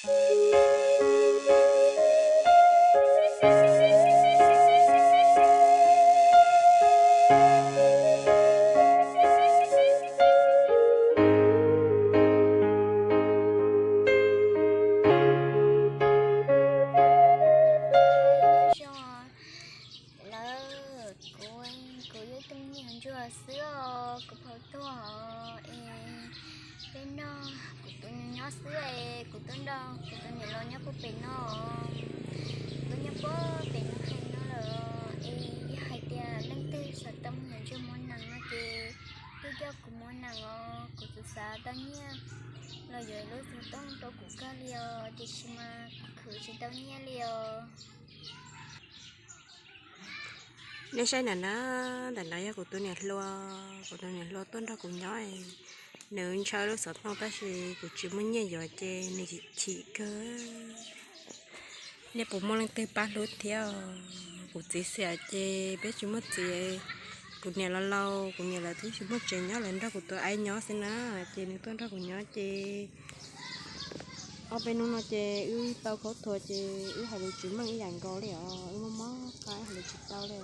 Lawv, kuv, kuv yog ib tug me nyuam ntsuag xwb os, kuv phaum tuag os, es peb nrog kuv tus niam nyob xwb es kuv tuaj nrog kuv tus niam laus nyob puag pem no, kuv tuaj nyob puag pem no heev no lawm, es yog hais tias leej twg xav tau me nyuam ntsuag muab nees no ces tuaj coj kuv muab nees os, kuv txawm xav tau nyiaj los yuav lub xov tooj rau kuv kawg li os, tiam sis mas kuv khwv tsis tau nyiaj li os. Nej saib ntawm na, ntawm no yog kuv tus niam hluas, kuv tus niam hluas tuaj nrog kuv nyob, nws ntshaw lub xov tooj tab sis kuv tsis muaj nyiaj yuav ces nws chim kawg. Nej puas muaj leej twg pab hlub thiab? Kuv txiv xiam ces peb tsis muaj txiv, kuv niam los laus, kuv niam lawv twb tsis muaj tsev nyob, lawv nrog kuv tus aib nyob xwb na, ces nws tuaj nrog kuv nyob ces ob peb hnub no ces wb tau khaub thuas ces wb hais lus tsis meej ib yam nkaus li os, wb mob mob qab hais lus tsis tau li.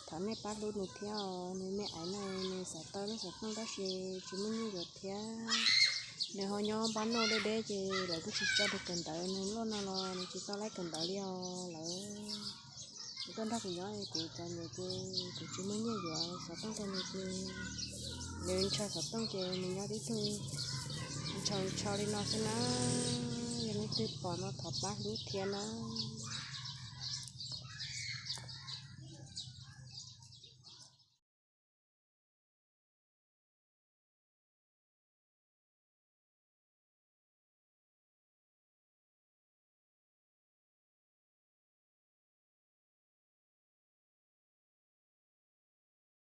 Thov nej pab hlub nws thiab os, nws me aiv no nws xav tau lub xov tooj tab sis tsis muaj nyiaj yuav thiab. Nws ho nyob npab noj deb deb ces lawv kuj tsis tso nws kawm ntawv, nws loj no los nws tsis tau lab kawm ntawv li os lawv. Nws tuaj nrog kuv nyob kuv txom nyem ces kuv tsis muaj nyiaj yuav xov tooj rau nws ces nws ntshaw xov tooj ces nws nyob tib tug ntshaw ntshaw li no xwb na. Yog leej twg pom no thov pab hlub thiab na.